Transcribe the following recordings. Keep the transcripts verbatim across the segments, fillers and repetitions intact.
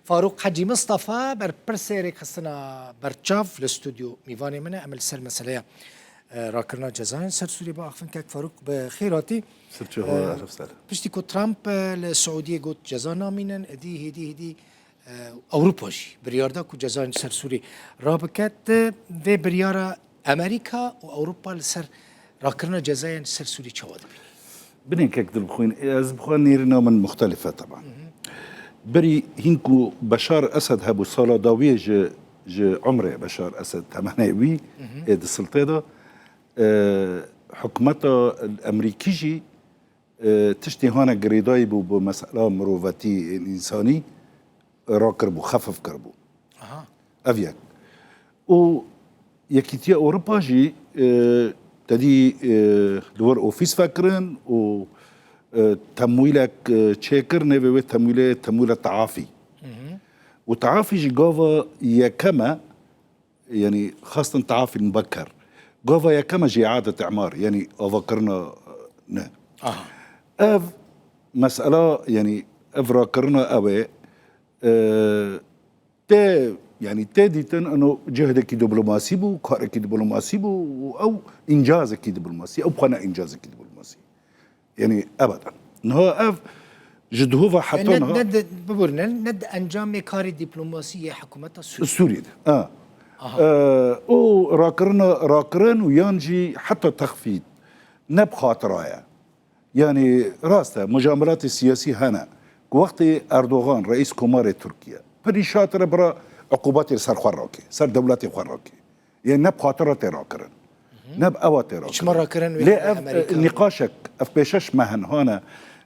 Farûq Hecî Mistefa, berpirsê rêkxistina Berçav li stûdyo mîvanê min e. Em li ser meseleya, e, rakirina cezayên ser Sûriyê biaxivin. Kek Farûq, bi xêr hatî. Sirçe xwe, e, Erif ser. Piştî ku Trump, e, li Siûdiyê got ceza namînin, êdî hêdî hêdî, e, Ewropa jî biryar da ku cezayên ser Sûriyê rabiket. Vê biryara Amerîka û Ewropa li ser rakirina cezayên ser Sûriyê çawa dibînin? Binê kek dilxwîn, ez bi xwe nêrîna min muxtelif e teban. Berî hîn ku Beşar Esed hebû, sala dawiyê ji, ji umrê Beşar Esed, temenê wî ê di siltê de, e, hikûmeta Amerîkî jî, e, tiştê hane girêdayî bû bi mesela mirovetî, însanî, rakiribû, xefif kiribû. Aha. Ev yek. Û Yekîtiya Ewropa jî, e, tedî, e, li wir ofîs vekirin û, e, temwîlek, e, çêkir, nêvê wê temwîlê temwîla teafî. Hı hı. Û teafî jî gava yekem e, yanî xastin teafî mubeker. Gava yekem e jî iadet îmar, yanî avakirina, e, ne. Aha. Ev mesela, yanî ev rakirina ew ê, e, Tê, yanî tê dîtin, ino cihedekî diplomasî bû, karekî diplomasî bû û ew încazekî diplomasî, ew xwe ne încazekî diplomasî. Yanî ebeden. Niha ev ji dihova heta ne, niha ne di, bibûrine, ne di encamê karê diplomasî yê hikûmeta Sûriyê. Sûriyê de. Ha. Aha. Ee, û rakirina, rakirin û yan jî heta texfîd ne bi xatira ye. Yanî rast e, mucamelatê siyasî hene. Ku wextê Erdogan, reîs komarê Tirkiye, pirî şatir e bira uqûbatê li ser xwe rake, ser dewletê xwe rake. Yê ne bi xatira tê rakirin. Ne bi ewa tê rakirin. Çima rakirin wê Lê ev, Amerîka? E, nîqaşek, ev pêşeş mehin hane,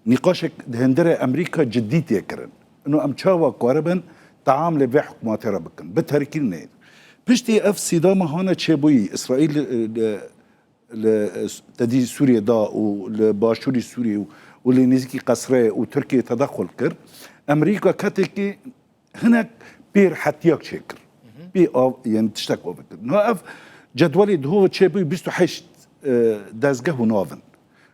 nîqaşek di hundirê Amerîka cidî tê kirin. Ino em çawa karibin teamlê vê hikûmatê re bikin? Bi terkî nê. Piştî ev sîdama hane çêbûyî, Îsraîl, e, li, li, e, tedî Sûriyê da û li başûrî Sûriyê û, û li nêzîkî Qesrê û Tirkiyê tedexul kir. Amerîka ketekî hinek pê rihetiyak çêkir. Pê av, yani tiştek avê kir. Niha ev cedwelê dihova çêbûyî bîst û heşt, e, dezgeh û navin.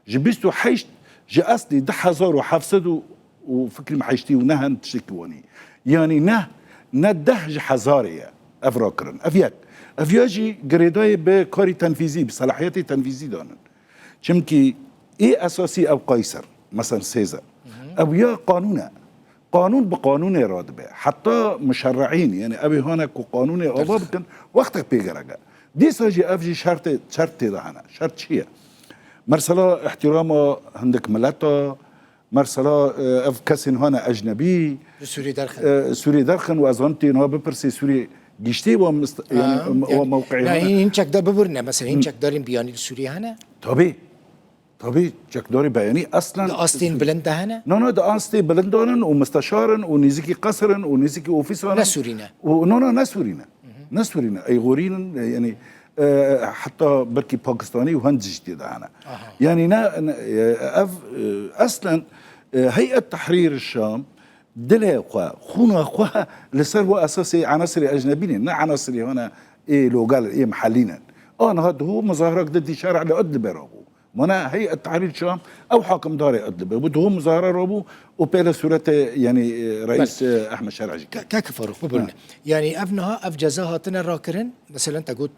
Ji bîst û heşt, ji eslî du hezar û heft sed û, û fikrî min heştî û neh in tiştekî wanî. Yanî ne, ne deh ji hezarê ye ev rakirin. Ev yek. Ev ya jî girêdayê bi karî tenfîzî, bi selahiyetê tenfîzî danin. Çimkî ê esasî ew Qayser, mesela Sêzer. Ew ya qanûn e. Qanûn bi qanûnê radibe. Heta muşerreîn, yani ew ê hane ku qanûnê ava bikin, wextek pê gerek e. Dîsa jî ev jî şertê, şert tê de hene. Şert çi ye? Mesela îhtîrama hindik mileta, mesela, e, ev kesên hane ecnebî, Li Sûriyê derxin. E, Sûriyê derxin û ez zanim tê niha bipirsê Sûriyê giştî wa mist-, yani, Ha, wa yani, mewqeyê na, hane. Hin, hin çekdar bibirine, mesela hin çekdarên biyanî li Sûriyê hene? Tabii. Tabii, çekdarî beyanî eslen Di astên bilind de hene? No, no, di astê bilind de nin û misteşar in û nêzîkî qesr in û nêzîkî ofîsan in. Ne Sûrî ne? Û, no, no, ne Sûrî ne. Ne Sûrî ne. Ey xorîn in, e, yani, e, heta belkî Pakistanî û hin jî tê de hene. Aha. Yani ne, ne, e, ev, e, eslen, e, Heyet Tehrîr Şam dilê xwe, xûna xwe li ser wa esasê enasirê ecnebî ne, ne enasirê hane ê logal, ê mihellî ne. Aniha duhû muzahirak di dîşara li Idlibê rabû. Mana Heyet Tehrîr Şam ew hakimdarê Idlibê bû. Duhû muzahara rabû û pê li sûretê, yanî, e, reîs, Belê. e, Ehmed Şer'î jî Ke-, kek Farûq, bibirine. Ha. Yanî ev niha, ev ceza hatine rakirin, meselen te got,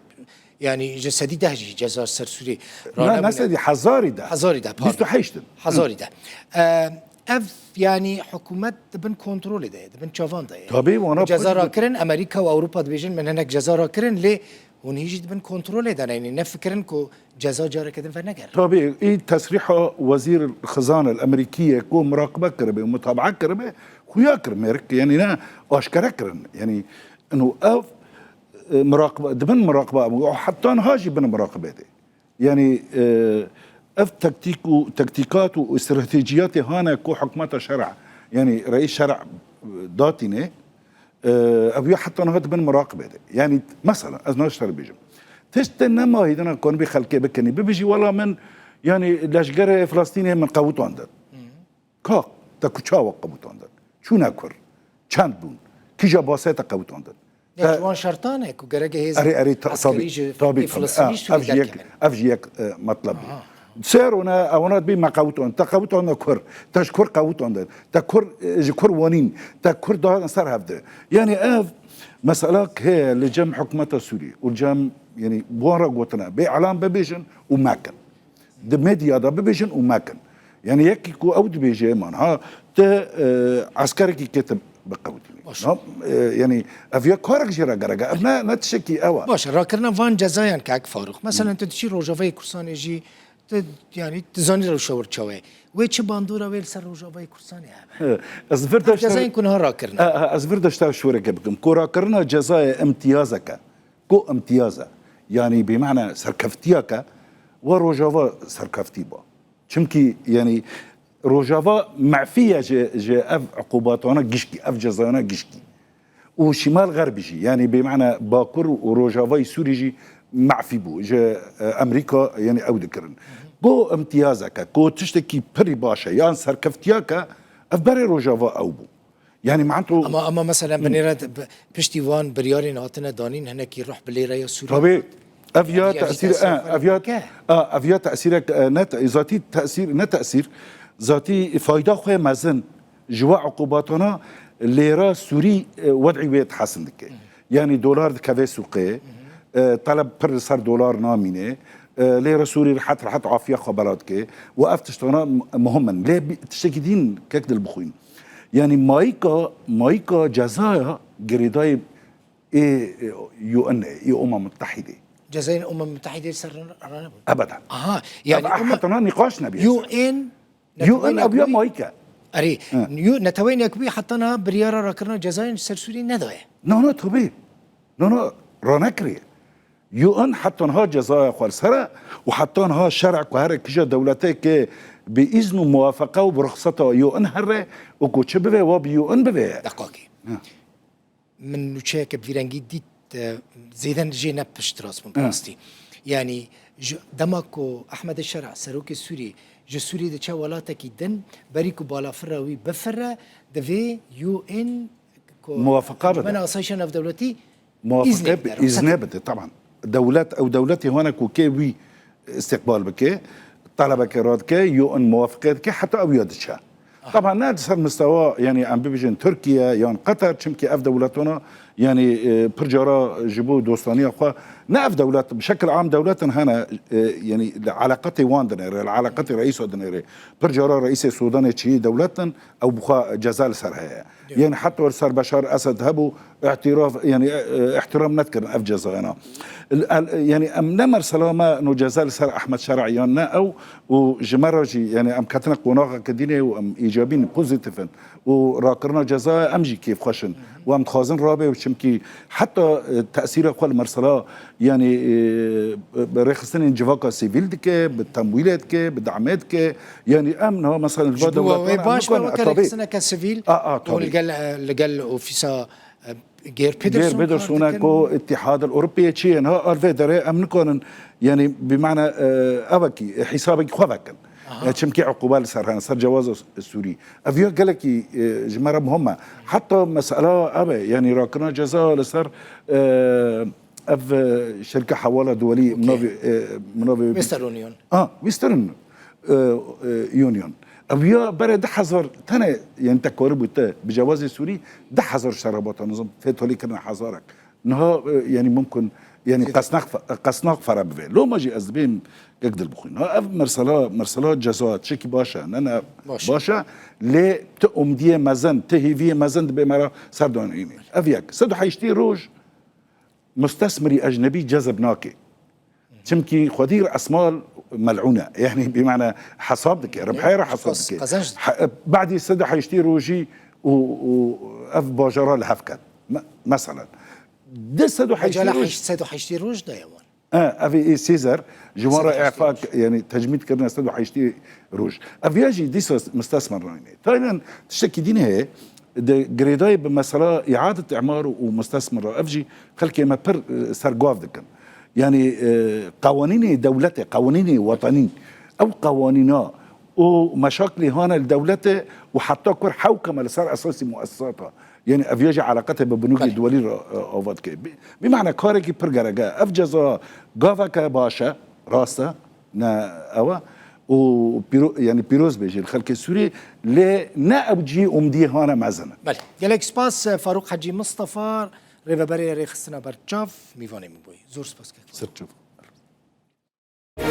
yanî ji sedî deh jî ceza ser Sûriyê Na, ranebûne. Ne sedî, hezarî de. Hezarî de, pardon. Bîst û heşt in. Hezarî de. E, ev, yanî hikûmet di bin kontrolê de ye, di bin çavan de ye. Tabii, wana Ceza pir- rakirin, Amerîka û Ewropa dibêjin, min hinek ceza rakirin, lê Hûn hîn jî di bin kontrolê de ne, yanî ne fikirin ku ceza careke din vernegere. Tabii, î tesrîha wezîr xizan el Amerîkî ye ku muraqibe kiribe û mutabaa kiribe, xuya kir mêrik, yanî ne aşkere kirin. Yanî ino ev, e, muraqibe, di bin muraqibe bû, heta niha jî bin muraqibe de. Yanî, e, ev taktîk û, taktîkat û stratejiyatê hane ku hikûmeta Şer'a, yanî reîs Şer'a, e, datîne, e, ev ya heta niha dibin muraqibê de. Yanî, mesela, ez niha ji te re bêjim. Tişt te nema hêdina kanibî xelkê bikinî. Bibêjî, wela min, yanî, leşgerê Filistînê min qewitandin. Ka, te ku çawa qewitandin? Çûne kur? Çend bûn? Kîja basê te qewitandin? Ya Te ji wan şertan e ku gerek e hêz Erê, erê, ta-, eskerî tabî, ji tabî, tabî. Filistînî Ha, Sûrî ev ji yek, derkevin. Ev ji yek, e, metleb bû. Aha. Ser ona, ewana dibî me qewitand. Te qewitandin kur. Te ji kur qewitandin. Te kur, e, ji kur wanîn. Te kur dayandin ser hevdi. Yanî ev mesela heye li cem hikûmeta Sûrî û li cem, yanî, wan re gotine, bê elan bibêjin û mekin. Di medya de bibêjin û mekin. Yanî yekî ku ew dibêje, man ha, te, e, eskerekî kê te biqewitînî. Baş. Ha? E, yanî ev ya karek jê re gerek e. Ev ne, ne tiştekî ew e. Baş, rakirina van cezayan kak Farûq. Mesela tu diçî Rojavayê Kurdistanê jî, tu, yanî, tu zanî rewşa wir çawa ye. Wê çi bandora wê li ser Rojavayê Kurdistanê hebe? E, ez vir Ev deşta cezayên ku niha rakirine. E, e, ez vir deşta şûreke bikim. Ku rakirina cezayê imtiyazeke. Ku imtiyaz e. Yanî bi mane serkeftiyeke, wa Rojava serkeftî ba. Çimkî, yanî, Rojava mefî ye ji, ji ev uqubatana gişkî, ev cezayana gişkî. Û Şimal Xerbî jî, yanî bi mane Bakur û Rojavayê Sûrî jî mefî bû. Ji, e, Amerîka, yanî ew dikirin. Ku imtiyazeke, ku tiştekî pirî baş e, yan serkeftiyake, ev berê Rojava ew bû. Yanî man to Ama, ama mesela binêre de bi-, piştî wan biryarên hatine danîn, hinekî ruh bi lêreya Sûriyê Tabii. Ev ya Yanî tesîr, tesîr e, xwe ev ya, nake. A, ev ya tesîrek, e, ne te-, zatî tesîr, ne tesîr, zatî fayda xwe mezin ji we uqubatana lêra Sûrî, e, wed'î wê dihesin dike. Yanî dolar dikeve sûqê, e, taleb pir li ser dolar namîne, e, lêra Sûrî rehet rehet afiya xwe bela dike. Û ev tiştana muhim in. Lê bi-, tiştekî din kek dil bixwîn. Yanî mayîka, mayîka cezaya girêdayê ê, ê U N e, ê Umem Mutehîdê. Cezayên Umem Mutehîdê ser ran-, ranebûn. Ebeden. Aha, Ev yanî Umem-, heta niha nîqaş nebîye ser. U N, U N netewên ew ya yekbûyî, mayîk e. Erê, Hı. U-, netewên yekbûyî heta niha biryara rakirina cezayên ser Sûriyê nedaye. Na, na, tabii. Na, na, ranekiriye. U N heta niha cezaya xwe li ser e û heta niha şer'a ku here kija dewleteke bi îzn û muwafeqa û bi ruxseta U N here û ku çi bibe, wa bi U N bibe. Deqakê. Hı. Min nûçeyeke bi vî rengî dît, e, zêde jê ne piştrast bûm, bi Hı. rastî. Yanî, ji dema ku Ehmedê Şera, serokê Sûriyê, ji Sûriyê diçe welatekî din, berî ku balafira wî bifire, divê U N ku Muwafaqa bide. Encûmena Asayişa Navdewletî Muwafaqa îznê bi-, bide, ruxsat îzne bide, taban. Dewlet, ew dewletê hane ku kê wî îstiqbal bike, talebeke radike, U N muwafiqe dike, heta ew ya diçe. Aha. Taban ne li ser mistewa, yanî em bibêjin Tirkiye yan Qeter, çimkî ev dewletana, yanî, e, pir cara ji bo dostaniya xwe, ne ev dewlet, bi şekil am dewletin hene, e, yanî li eleqetê wan dinêre, li eleqetê reîsa dinêre. Pir cara reîsê Sûdanê çiyî dewlet in, ew bi xwe ceza li ser heye. Yanî heta li ser Beşar Esed hebû, îtiraf, yanî, e, e, îhtiram nedikirin ev cezayana. El, el, yanî em ne mersela me no ceza li ser Ehmed Şer'a yan ne ew û ji me re jî, yanî em ketine qonaxeke dînê û em îcabîn, pozîtîf in û rakirina cezaya em jî kêfxweş in û em dixwazin rabe û çimkî heta, e, tesîra xwe li mersela, yanî, e, bi rêxistinên civaka sivîl dike, bi temwîlê dike, bi damê dike. Yanî em niha mesela li va Ji bo dewletan wê em baş be nikarin, weke tabii. Rêxistineke sivîl A, a, û tabii. li gel, e, li gel ofîsa, e, Geir Geir Pedersen Pedersen kar e dikin. Ku Îtîhad el Ewropî çi ye niha, a li vê derê em nikarin, yanî bi mane, e, evekî, e, hîsabekî xwe vekin. Aha. E, çimkî uqûbe li ser hene, ser cewaza Sûrî. Ev ya gelekî, e, ji me re muhim e. Heta mesela ev e, yanî rakirina ceza li ser, e, ev, e, şirka hewala duwelî, Okey. minavê, e, minavê Western Union. Ah, Western, e, e, Union. Ev ya berê du hezar tenê, yanî te karibû te bi cewazê Sûrî du hezar şerabata nizam fêtolî kirine hezarek. Niha, e, yanî mumkin, yanî Zêde. qesnax fe-, qesnax fere bibe. Loma jî ez dibêm kek dil bixwîn. Ha, ev mersela, mersela ceza çekî baş e. Ne, ne Baş. baş e. Lê ti umdiyê mezin, ti hêviyê mezin dibê me re ser danînê. Ev yek. Sed û heştê roj mustesmirî ecnebî cezb nake. Çimkî xwedî resmal mel'ûn e. Yanî bi mane hesab dike, ribhê re hesab Qaz-, dike. qazanç dike. He, badî sed û heştê rojî û, û ev bajara li hev ket. Me-, meselen. Di sed û heştê Mecala roj heşt sed û heştê roj daye wan. E, ev ê Sêzer, ji wan re Sed û heştê îfa roj. k-, yanî tecmîd kirine sed û heştê roj. Ev ya jî dîsa mustesmir nayne. Taynen tiştekî dîn heye, di girêdayî bi mesela îadet îmar û mustesmir re, ev jî xelkê me pir, e, serguav dikin. Yanî, e, qewanînê dewletê, qewanînê wetanî, ew qewanîna û meşaklê hane li dewletê û heta kur hewka me li ser esasî muessisata. Yanî ev ya jî eleqetê bi binûkê Belê. duwelî re, e, ava dike. Bi, bi mane karekî pir gerek e. Ev ceza gaveke baş e, rast e, ne ew e. û pîro-, yanî pîroz bêjê li xelkê Sûriyê, lê ne ew cî umdiyê hane mezin in. Belê. Gelek spas, Farûq Hecî Mistefa, rêveberê Rêxistina Berçav, mîvanê min bûyî. Zor spas kek. Ser çav.